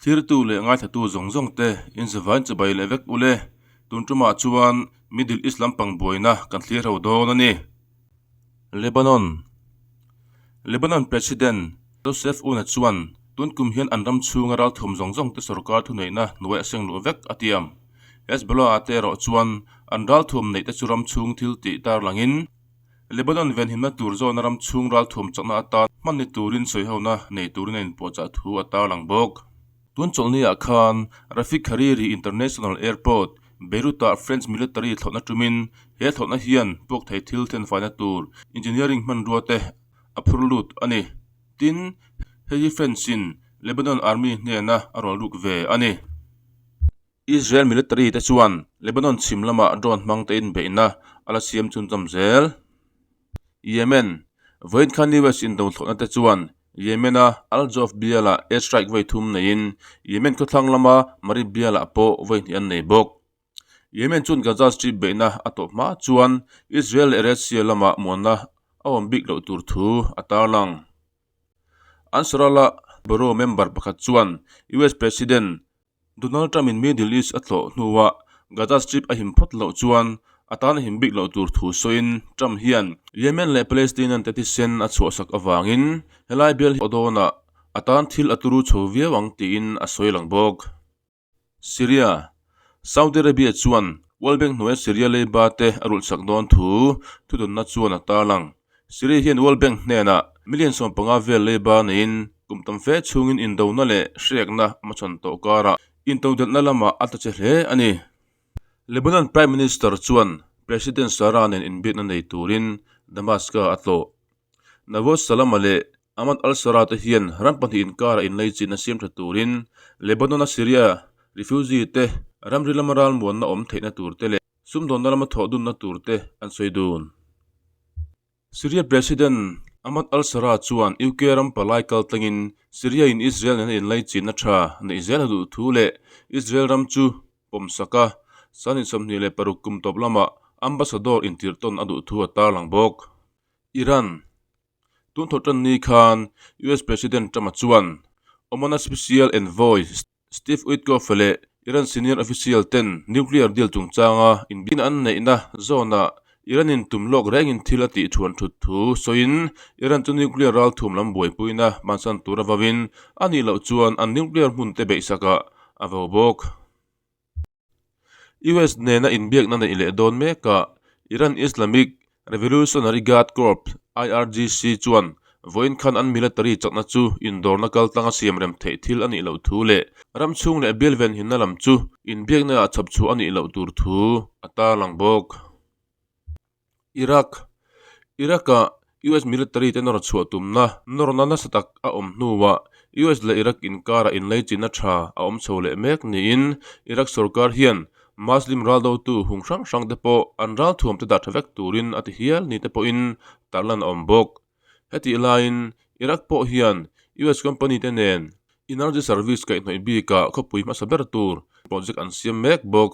Thlirtu leh ngaithlatu zawng zawng te in zavain chibai leh vek ule. Tun tumah chuan Middle East lampang buaina kan thlir ho dawn a ni. Lebanon Lebanon President Joseph Aoun-a chuan tun kum hian an ram chhunga ralthum zawng zawng te sorkar thuneihna hnuai a seng luh vek a tiam. Hezbollah-a te erawh chuan an ralthum neih te chu ram chhung thil tih tarlangin Lebanon venhimna tur zawna ram chhung ralthuam chakna atan hman ni turin sawihona nei turin a inpuahchah thu a tarlang bawk. Tun chawlhniah khan Rafik Hariri International Airport, Beirut-ah French military thlawhna tumin he thlawhna hian puak thei thil thenfaina tur engineering hmanrua te a phur lut a ni. Tin, hei hi French-in Lebanon Army hnena a rawn luk ve a ni. Israel military te chuan Lebanon chhim lamah drone hmang te inbeihna a la siam chhunchawm zel. Yemen, Vawiin khan US indo thlawhna te chuan Yemen-a Al Jawf bialah air strike vawi thum neiin Yemen khawthlang lama Marib bialah pawh vawi hnih an nei bawk. Yemen chuan Gaza Strip beihna a tawp hma chuan Israel leh Red Sea lamah muanna a awm bik loh tur thu a tarlang. Ansarallah Bureau member pakhat chuan US President Donald Trump in Middle East a tlawh hnuah Gaza Strip a him phawt loh chuan a tan a him bik loh tur thu sawiin Trump hian Yemen leh Palestinian te thisen a chhuahsak avangin helai bial hi dawnah a tan thil a turu chho viau ang tiin a sawi lang bawk. Syria, Saudi Arabia chuan World Bank hnuaia Syria leiba te a rulhsak dawn thu thudawnna chuan a tarlang. Syria hian World Bank hnenah million 15 vel leiba neiin kum tam fe chhungin indona leh hriakna a hmachhawn tawh karah intodelhna lamah a tla che hle a ni. Lebanon Prime Minister chuan President Sara nen inbiakna nei turin Damascus a tlawh. Nawaz Salama leh Ahmad al-Sharaa te hian ram pahnih inkarah inlaichin a siam tha turin Lebanon-a Syria refugee te ramri lama ralmuanna awm theihna tur te leh Sumdawnna lama thawh dunna tur te an sawi dun. Syria President Ahmad al-Sharaa chuan UK ram palai kal tlangin Syria in Israel nena inlaichinna tha neih zel a duh thu leh Israel ram chu pawmsak a, Sani 26 kum tawp lamah ambassador intirhtawn a duh thu a tarlang bawk. Iran Tun thawh tan ni khan US President Trump-a chuan Oman-a Special Envoy Steve Witkoff leh Iran senior official ten nuclear deal chungchanga inbiakna an neihna zawnah Iran in tum lawk rengin thil a tih thuan thut thu sawiin Iran chu nuclear ralthum lam buaipuina hmansan tur a vauin a nih loh chuan an nuclear hmun te beihsakah a vau bawk. US nena inbiakna neih leh dawn mekah Iran Islamic Revolutionary Guard Corps, IRGC, chuan vawiin khan an military chakna chu indawrna kaltlanga siamrem theih thil a nih loh thu leh ram chhung leh bial venhimna lam chu inbiaknaah chhawpchhuah a nih loh tur thu a tarlang bawk. Iraq, Iraq-ah US military te nawr chhuah tumna nawrna nasa tak a awm hnuah US leh Iraq inkarah inlaichinna tha a awm chho leh mek niin Iraq sorkar hian Muslim raldotu hung hrang hrang te pawh an ralthuam te dah tha vek turin a ti hial ni te pawhin tarlan a awm bawk. Hetih laiin Iraq pawh hian US company te nen energy service kaihhnawih bikah khawpui hmasa ber tur project an siam mek bawk.